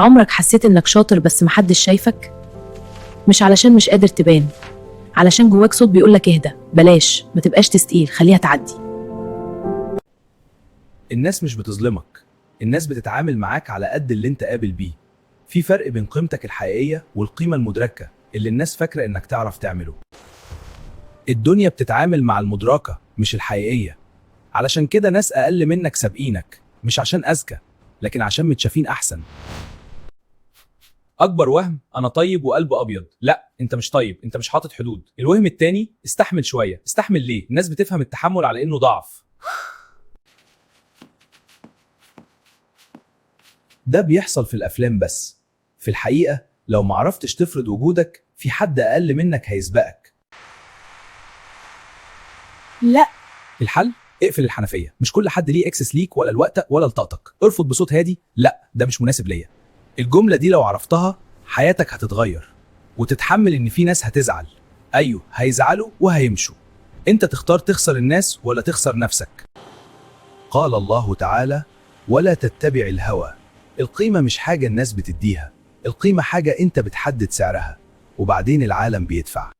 عمرك حسيت إنك شاطر بس محدش شايفك؟ مش علشان مش قادر تبان، علشان جواك صوت بيقولك اهدى، بلاش، ما تبقاش تستقيل، خليها تعدي. الناس مش بتظلمك، الناس بتتعامل معاك على قد اللي انت قابل بيه. في فرق بين قيمتك الحقيقية والقيمة المدركة اللي الناس فاكرة انك تعرف تعمله. الدنيا بتتعامل مع المدركة مش الحقيقية، علشان كده ناس أقل منك سابقينك، مش عشان أذكى، لكن عشان متشافين أحسن. أكبر وهم: أنا طيب وقلب أبيض. لا، أنت مش طيب، أنت مش حاطط حدود. الوهم التاني: استحمل شوية. استحمل ليه؟ الناس بتفهم التحمل على إنه ضعف. ده بيحصل في الأفلام بس، في الحقيقة لو معرفتش تفرض وجودك في حد أقل منك هيسبقك. لا. الحل: اقفل الحنفية. مش كل حد ليه access ليك ولا لوقتك ولا لطاقتك. ارفض بصوت هادي: لا، ده مش مناسب ليا. الجملة دي لو عرفتها حياتك هتتغير، وتتحمل ان في ناس هتزعل. ايوه، هيزعلوا وهيمشوا. انت تختار تخسر الناس ولا تخسر نفسك. قال الله تعالى: ولا تتبع الهوى. القيمة مش حاجة الناس بتديها، القيمة حاجة انت بتحدد سعرها، وبعدين العالم بيدفع.